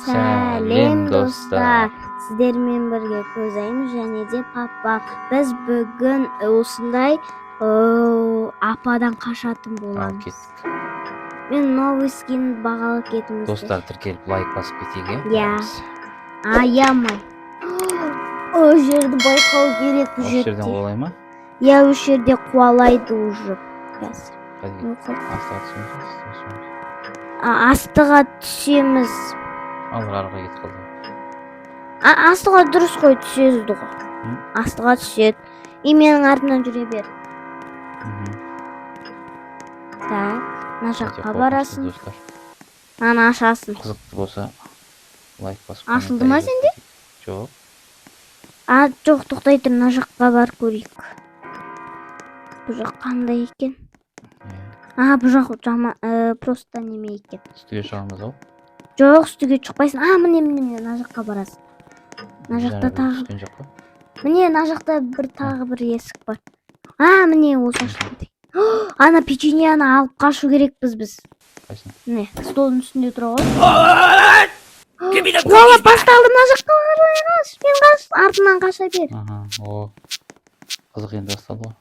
Сәлем, достар! Сіздермен бірге Көзайым және де папа. Біз бүгін осындай ападан қашатын Ал боламыз. Кеттік. Мен новый скин бағалап кетіңіздер. Достар, тіркеліп, лайк басып кетейік, иә? Иә. Бәріміз. Аямай. Ол жерді байқау керек бұл Осы жерден жерде. қуалай ма? Иә, осы жерде қуалайды уже. Қазір. Қайда Ой, кеттік? Астыға түсеміз, астыға түсеміз. Астыға түсеміз. Ал ары қарай кетіп қалды. Астыға дұрыс қой, түседі ғой. М? Астыға түседі. И менің артымнан жүре бер. Так, мына Өте жаққа қорқынышты, барасың. достар. Мынаны ашасың. Қызықты болса, лайк басып, Ашылды ма комментарий жазып сенде? кетейік. Жоқ. А, жоқ, тоқтай тұр, мына жаққа барып көрейік. Бұл жақ қандай екен? Иә. А, бұл жақ жама, просто неме екен. Үстіге шығамыз ау. Жоқ, үстіге шықпайсың. А, міне, міне, міне, мына жаққа барасың. Мына Жаңа жақта бір тағы. түскен жоқ қой. Міне, мына жақта бір тағы бір есік бар. А, міне, осы ашылды. Ана печеньені алып қашу керекпіз біз. Қайсың? Міне, столдың үстінде тұр ғой. Give me the Қуалап cookies back! Басталды, мына жаққа қарай қаш. Мен қаш, артынан қаша бер. Аха, о. Қызық енді басталды ғой.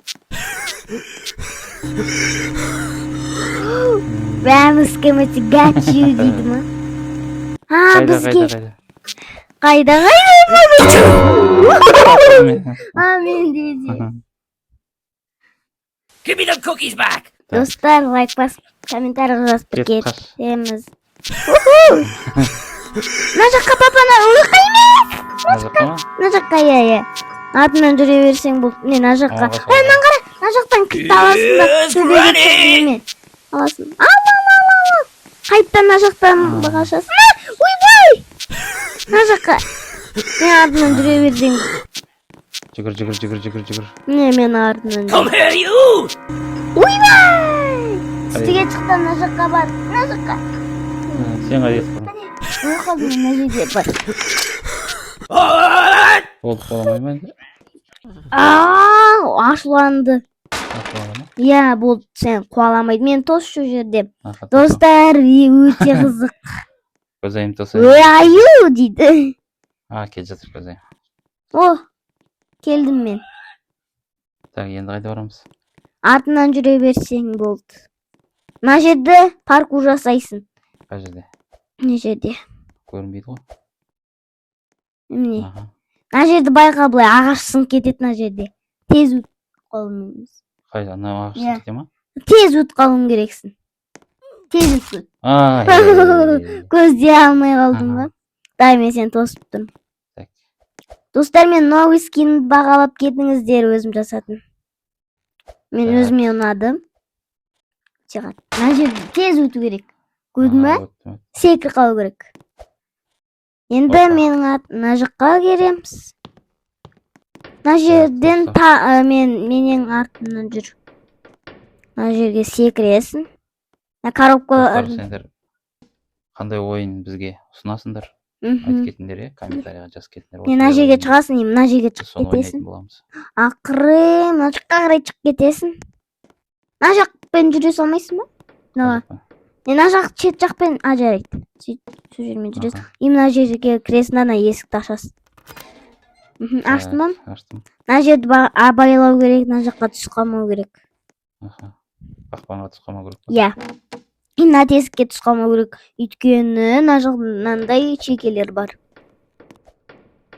Бәріміз кемесі got you дейді ма? А, Қайда, бізге қайда, қайда? Қайда, қайда? Мен- А, мен де де. Аха. Give me the cookies back! Так. Достар, лайк басып, комментарий жазып Кет, қаш. кетеміз. Мына жаққа, папа, мына жаққа емес. Мына жаққа ма? Мына жаққа, иә, иә. Артынан жүре берсең болды. Міне, мына жаққа. Оңға, солға. Ей, мынаны қара. Мына жақтан кілт аласың да Yes, төбеге Granny! шығып неме аласың. Ал, ал, ал, ал, ал. Қайтадан мына жақтан қашасың. А, ойбай! Мына жаққа. Мен артынан жүре берсең. Жүгір, жүгір, жүгір, жүгір, жүгір. Міне, мен артынан жүр. Come here, you! Ойбай! Үстіге шық та мына жаққа бар. Мына жаққа. Сен қайда кетіп қалдың? Ой, қалдым, мына жерде бар. Болды, қуаламай ма енді? А, ашуланды. Ашуланды ма? Иә, болды, сен қуаламайды. Мен тос сол жерде. Аха, тоса. Достар, өте қызық. Көзайым, тосайым. Ой, аю дейді. А, келе жатыр Көзайым. О, келдім мен. Так, енді қайда барамыз? Артынан жүре берсең болды. Мына жерде паркур жасайсың. Қай жерде? Мына жерде. Көрінбейді ғой. Міне. Аха. Мына жерді байқа, былай ағаш сынып кетеді мына жерде. Тез өтіп қалуың. Қайда? Анау ағаш Иә. кете ма? Тез өтіп қалуың керексің. Тез өт. Ай. Көздей алмай қалдым ба? Аха. Дай, мен сені тосып тұрмын. Так. Достар, мен новый скинді бағалап кетіңіздер, өзім жасатын. Мен Так. өзіме ұнады. Өте қатты. Мына жерді тез өту керек. Көрдің ба? Аха, өттім, өттім. Секіріп қалу керек. Енді Опа. менің мына жаққа келеміз. Мына жерден достар. та, мен менің артымнан жүр. Мына жерге секіресің. Мына коробка. Достар, сендер қандай ойын бізге ұсынасыңдар? Айтып кетіңдер, иә, комментарийға жазып кетіңдер. Мына Осындай жерге ойын шығасың, и мына жерге біз шығып соны кетесің. ойнайтын боламыз. Ақырын мына жаққа қарай шығып кетесің. Мына жақпен жүре салмайсың ба? Қай Мына жаққа? не, мына жақ шет жақпен, а, жарайды. Сөйтіп сол жермен жүресің. Аха. И мына жерге кіресің да, ана есікті ашасың. Аштың ба? Так, аштым. Мына жерді абайлау керек, мына жаққа түсіп қалмау керек. Аха. Қақпанға түсіп қалмау керек па? Иә. И мына тесікке түсіп қалмау керек. Өйткені мына жақ мынандай шекелер бар.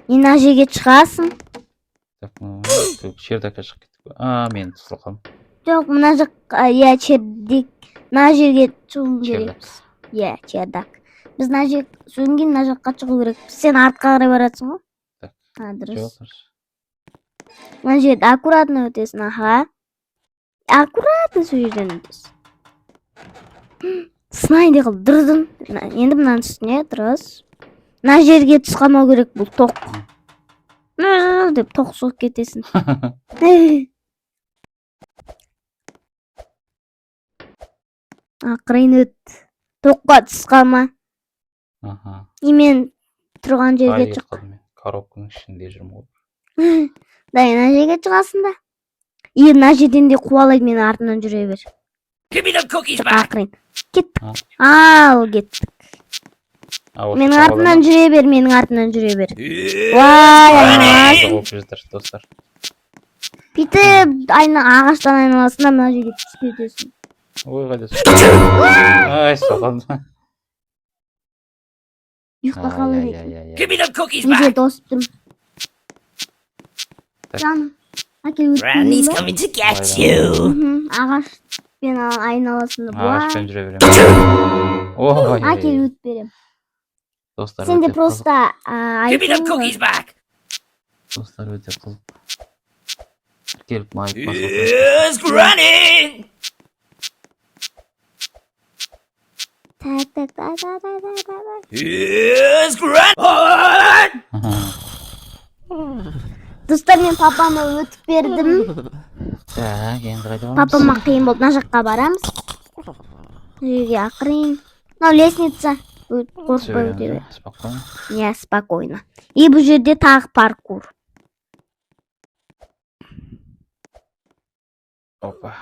И мына жерге шығасың. Так, чердакқа шығып кеттік па? А, мен тосылып қалдым. Жоқ, мына жаққа, иә, чердак. Мына жерге шығу Чердак. керекпіз. Иә, чердак. Біз мына жер, содан кейін мына жаққа шығу керекпіз. Сен артқа қарай баратсың ғой? Так. А, дұрыс. Жоқ, дұрыс. Мына жерді аккуратно өтесің, аха. Аккуратно сол жерден өтесің. Сынайын деп қалды, дұрдым. Енді мынаның үстіне, дұрыс. Мына жерге түсіп қалмау керек, бұл тоқ. Мына деп тоқ соғып кетесің. Ақырын өт. Тоққа түсіп қалма. Аха. И мен тұрған жерге Қайда кетіп шық. қалдым мен? Коробканың ішінде жүрмін ғой. Дай, мына жерге шығасың да. И мына жерден де қуалайды, менің артымнан жүре бер. Give me the cookies back. Ақырын кеттік. А. Ал кеттік. А, осы Менің жаққа артымнан жүре бер, менің артымнан жүре бер. Here's Уай, айналасың. болып жатыр, достар. Бүйтіп айна ағаштан айналасың да, мына жерге түсіп кетесің. Ой, қайда? Ай, соғылды. Ұйықтап қалып екен. Give me the cookies Мен back. тосып тұрмын. Так. Жаным, әкел, Granny's өтпеймін ба? coming to get you. Ағашпен айналасың да былай. Ағашпен жүре беремін. Ой, Әкел, өтіп беремін. достар, Сенде өте қызық. просто Give me the айфон ғой. cookies back. Достар, өте қызық. Тіркеліп, лайк басып отырыңыздар. Here's Granny. Так, так, так, так, так, так, так, так. Here's Granny. Достар, мен папама өтіп бердім. Так, енді қайда барамыз? Папама қиын болды. Мына жаққа барамыз. Мына жерге ақырын. Мынау лестница. Түсе Қорықпай өте береміз, бер. иә? Спокойно. Иә, спокойно. И бұл жерде тағы паркур. Опа.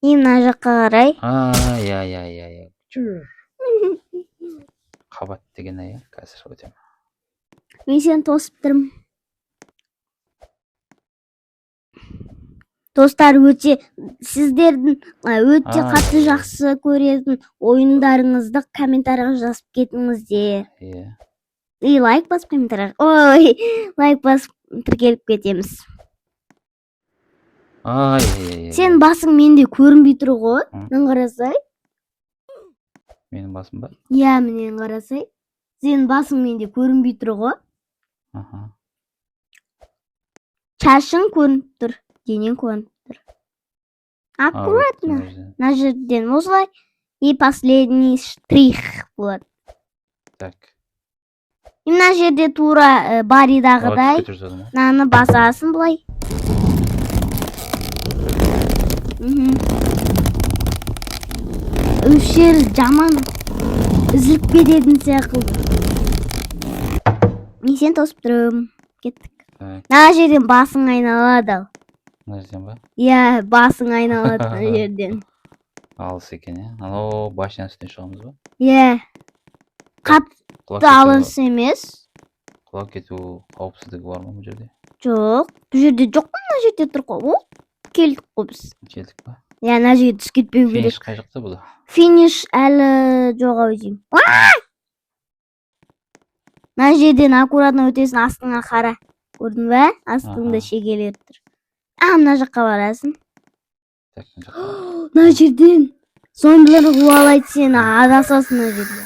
И мына жаққа қарай. Ай, ай, ай, ай, ай. Қабат деген, иә, қазір өтемін. Мен сені тосып тұрмын. Достар, өте сіздердің өте қатты жақсы көретін ойындарыңызды комментарийға жазып кетіңіздер. Иә. И лайк басып комментарийға. Ой, лайк басып тіркеліп кетеміз. Ай, ай, ай, ай. Сенің басың менде көрінбей тұр ғой. Мынаны қарасай. Менің басым ба? Иә, міне, қарасай. Сенің басың менде көрінбей тұр ғой. Аха. Шашың көрініп тұр, денең көрініп тұр. А, Аккуратно. өттім өзі. Мына жерден осылай. И последний штрих болады. Так. И мына жерде тура Баридағыдай Ой, түсіп кетіп жатырмын ғой. мынаны басасың былай. Үш жер жаман үзіліп кететін сияқты. Мен сені тосып тұрмын. Кеттік. Так, Мына жерден басың айналады ал. мына жерден ба? Иә, басың айналады мына жерден. Алыс екен, иә. Анау башняның үстіне шығамыз ба? Иә. Қатты Құлап кету, алыс емес. құлап кету қауіпсіздігі бар ма бұл жерде? Жоқ, бұл жерде жоқ қой, мына жерде тұр ғой. О, келдік қой біз. Келдік па? Иә, мына жерге түсіп кетпеу керек. Финиш қай жақта бұл? Финиш әлі жоқ ау деймін. Мына жерден аккуратно өтесің, астыңа қара. Көрдің бе? Астыңда шегелер тұр. А, мына жаққа барасың. Так, мына жаққа. Мына жерден зомбилар қуалайды сені, адасасың мына жерде.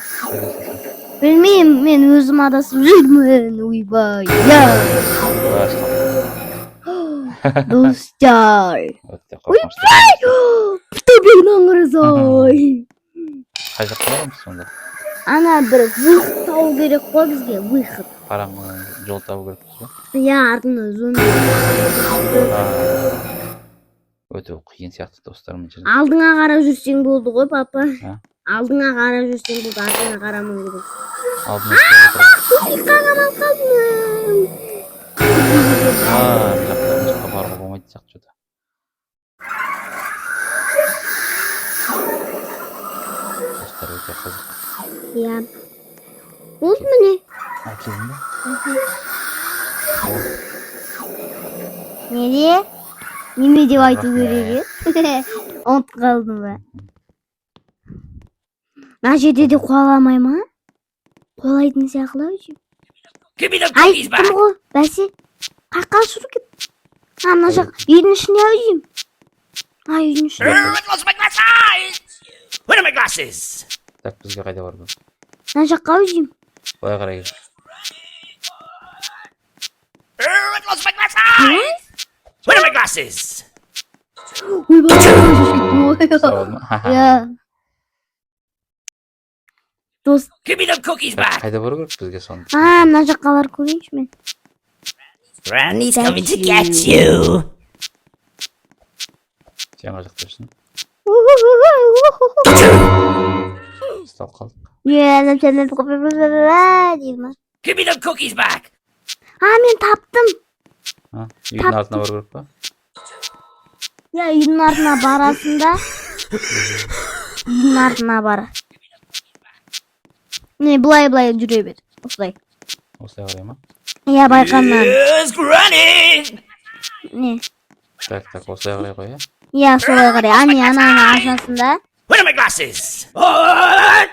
Білмеймін, мен өзім адасып жүрмін. Ойбай. Я, достар. Өте қорқынышты. Төбеңнен қарасай. Қай жаққа барамыз сонда? Ана бір выход табу керек қой бізге, выход. Қараңғы жол табу керекпіз ба? Иә, артында зомби. А, өте қиын сияқты, достар, мына жерде. Алдыңа қарап жүрсең болды ғой, папа. А? Алдыңа қарап жүрсең болды, артыңа қарамау керек. Алдына келіп отырамын. Тупикқа қамалып қалдым. А, мына жақта, мына жаққа баруға болмайтын сияқты что-то. Достар, өте қызық. Иә. Болды, міне. А, келдің ба? Неде? Неме деп айту Рахмет. керек еді? Ұмытып қалдым ба? Мына жерде де қуаламай ма? Қуалайтын сияқты ау деймін. Give me the cookies Айттым back. ғой, бәсе. Қаққа ұшырып кет. А, мына жақ үйдің ішінде ау деймін. А, үйдің ішінде. Oh, I've lost my glasses. Where are my glasses? Так, бізге қайда бару керек? Мына жаққа ау деймін. Былай қарай кел. Oh, I've lost my glasses. Where are my glasses? Ойбай, шошып кеттім ғой. Ұстап алдың ба? Иә. Дос, Give me the cookies Так, back. қайда бару керек бізге сонда? а, мына жаққа барып көрейінші мен. Granny's Thank coming to get you. Сен қай жақта жүрсің? Ұсталып қалдық. Иә, дейді ма? Give me the cookies back. А, мен таптым. А, үйдің артына бару керек па? Иә, үйдің артына барасың да, үйдің артына бар. Не, былай, былай жүре бер, осылай. Осылай қарай ма? Иә, байқаман. Here's Granny. Не? Так, так, осылай қарай ғой, иә? Иә, солай қарай. Ане, ананы ашасың да. Where are my glasses? Oh,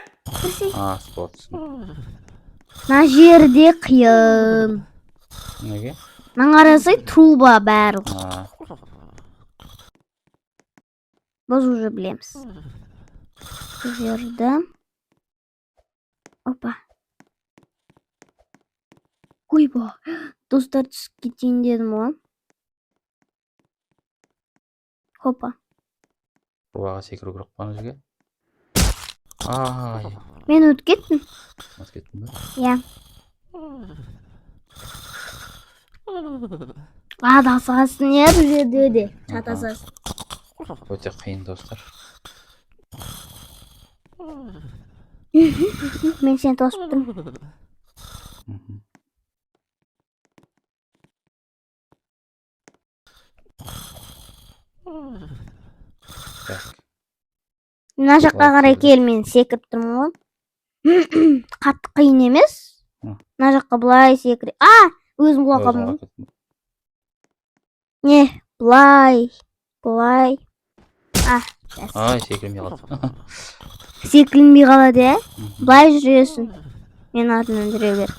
А, спорт. Мына жерде қиын. Неге? Мына қарасай, труба барлығы. А. Біз уже білеміз бұл жерді. Опа, ойбай, достар, түсіп кетейін дедім ғой. Хопа. Трубаға секіру керек па ана жерге? Ай. Мен өтіп кеттім. Өтіп кеттің ба? Иә. Адасасың, иә, бұл жерде де шатасасың. Өте қиын, достар. Мен сені тосып тұрмын. Так. Мына жаққа Былай қарай келді. кел, мен секіріп тұрмын ғой, қатты қиын емес. Мына жаққа былай секіре, а, өзім құлап Өзің қалдым ғой. құлап кеттің. Не, былай, былай, а. Ай, секірмей қалды. Секірілмей қалады, иә. Былай жүресің, мен артынан жүре бер.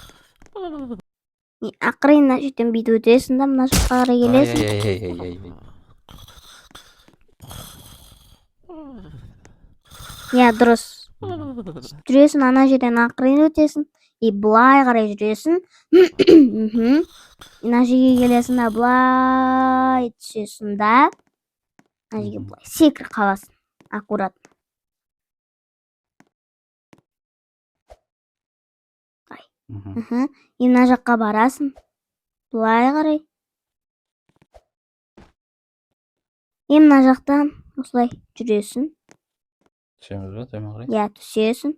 И ақырын мына жерден бүйтіп өтесің да, мына жаққа қарай келесің. Ай, ай, ай, ай, ай. Иә, дұрыс жүресің, ана жерден ақырын өтесің и былай қарай жүресің. Мына жерге келесің да, былай түсесің да, мына жерге былай секіріп қаласың аккуратно. И мына жаққа барасың былай қарай, и мына жақтан осылай жүресің. Түсеміз ба төмен қарай? Иә, түсесің,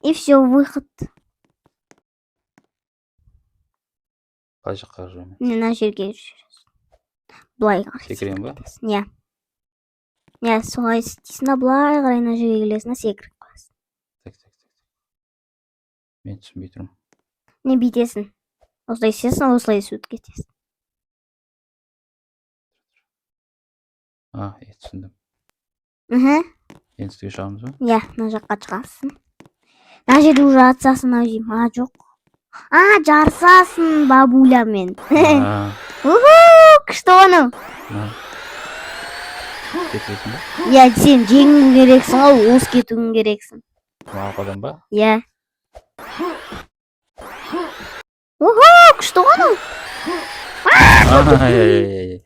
и все, выход. Қай жаққа жүремін? Мына жерге жүресің, былай қарай. Секіремін ба? Кетесің, иә, солай істейсің да, былай қарай мына жерге келесің да, секіріп қаласың. Так, так, так. Мен түсінбей тұрмын. Не, бүйтесің, осылай істейсің, осылай өтіп кетесің. А, е, түсіндім. Енді үстіге шығамыз ба? Иә, мына жаққа шығасың, мына жерде уже атысасың ау деймін. А, жоқ, а, жарысасың бабулямен. А. Уху, күшті ғой анау. А. Секіресің ба? Иә, сен жеңу керексің ғой, озып кетуің керексің. Арқадан ба? Иә. Уху, күшті ғой анау. Ай, ай, ай, ай.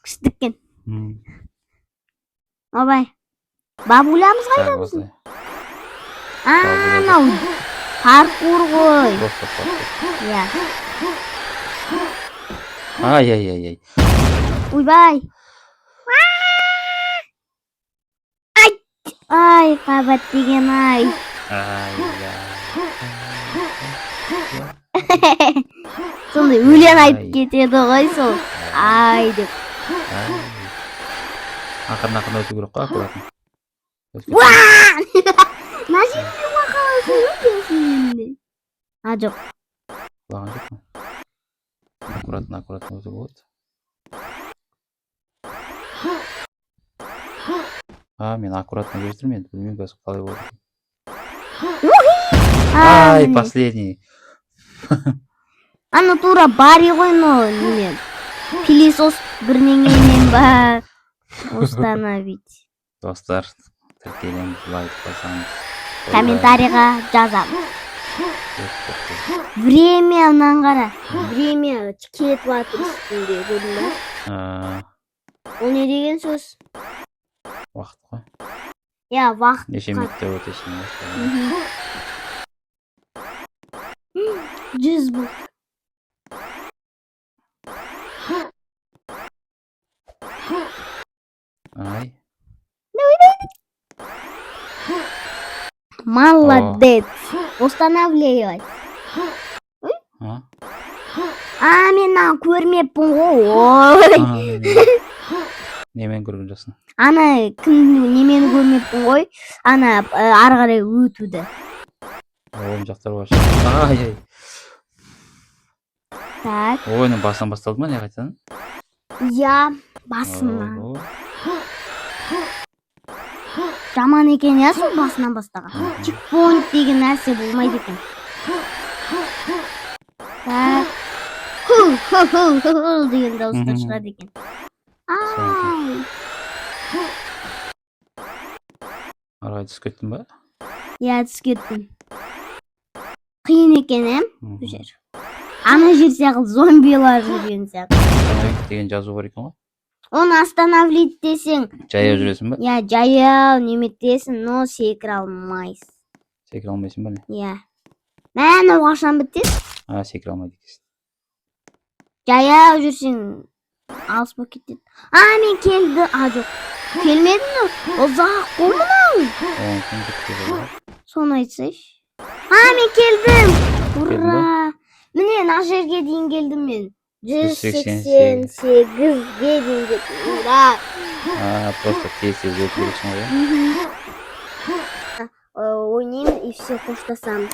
Күшті екен. Ойбай, бабулямыз қайда Так, біздің? осылай. А, Бабуля. анау паркур ғой. Просто паркур. Иә. Ай, ай, ай, ай. Ойбай, ай, ай, қабат деген, ай. Ай, ай. Сондай өлең айтып Ай. кетеді ғой сол, ай деп. Ай. Ақырын, ақырын өту керек қой, аккуратно. Өтіп Уа! кетті. Мына жерде құлап қаласың ғой сен енді. А, жоқ. Құлаған жоқпын. Аккуратно, аккуратно өтуге болады. А, мен аккуратно келе жатырмын енді, білмеймін, қазір қалай болады екен. А, Ай, міне. последний. Ана тура бари ғой, мынау немен, пылесос бірдеңемен ба, установить. Достар, тіркелеміз, лайк басамыз. Комментарийға жазамыз. Время, мынаны қара, время кетіп жатыр үстінде, көрдің ба? А, Ол не деген сөз? Уақыт қой. Иә, уақыт. Неше минутта өтесің ғой солай. 100 бұл. Ай. Молодец, устанавливать. А? А, мен мынаны көрмеппін ғой, ой. А, мен Немен көрген жоқсың? Ана кім, немені көрмеппін ғой, ана ары қарай өтуді. Оң жақтар вообще, ай ай. Так. Ойынның басынан басталды ма, не, қайтадан? Иә, басынан. Ой. Жаман екен, иә, сол басынан бастаған. Чекпоинт деген нәрсе болмайды екен. Так, ху ху ху ху ху деген дауыстар шығады екен. Ай. Ары қарай түсіп кеттің ба? Иә, түсіп кеттім. Қиын екен, иә, бұл жер. Ана жер сияқты зомбилар жүрген сияқты. «Остановить» деген жазу бар екен ғой. Оны «остановить» десең, Жаяу жүресің ба? Иә, жаяу неметесің, но секіре алмайсың. Секіре алмайсың ба, не? Иә, мә, мынау қашан бітеді? А, секіре алмайды екенсің. Жаяу жүрсең, алыс болып кетеді. А, мен келді, а, жоқ, келмедім. Мынау ұзақ қой мынау. Оң бітті ғой. Соны айтсайшы. А, мен келдім! Келдің ба? Ура! Міне, мына жерге дейін келдім мен. 188-ге дейін жеттім, ура! А, просто тез тез өту керексің ғой, иә? Ойнаймыз и все, қоштасамыз.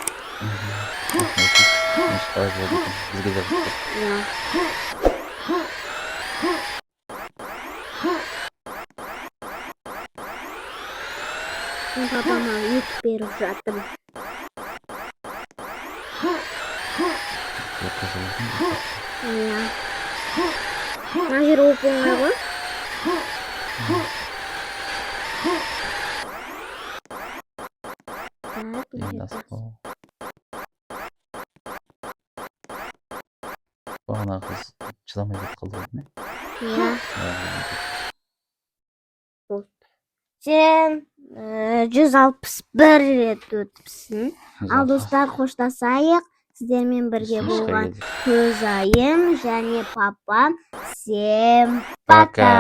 Неше қалай болады екен, бізге де қызық. Иә. Мен папама ет беріп жатырмын. Қызық екен. Иә, мына жер оп оңай ғой. Так, мына Енді жерде асықпау. Бағана қыз шыдамай кетіп қалды ғой, Иә. Иә. Сен 161 рет өтіпсің. Ал, достар, қоштасайық. Сіздермен бірге Үшінші болған келдік. Көзайым және папам. Всем Пока. пока.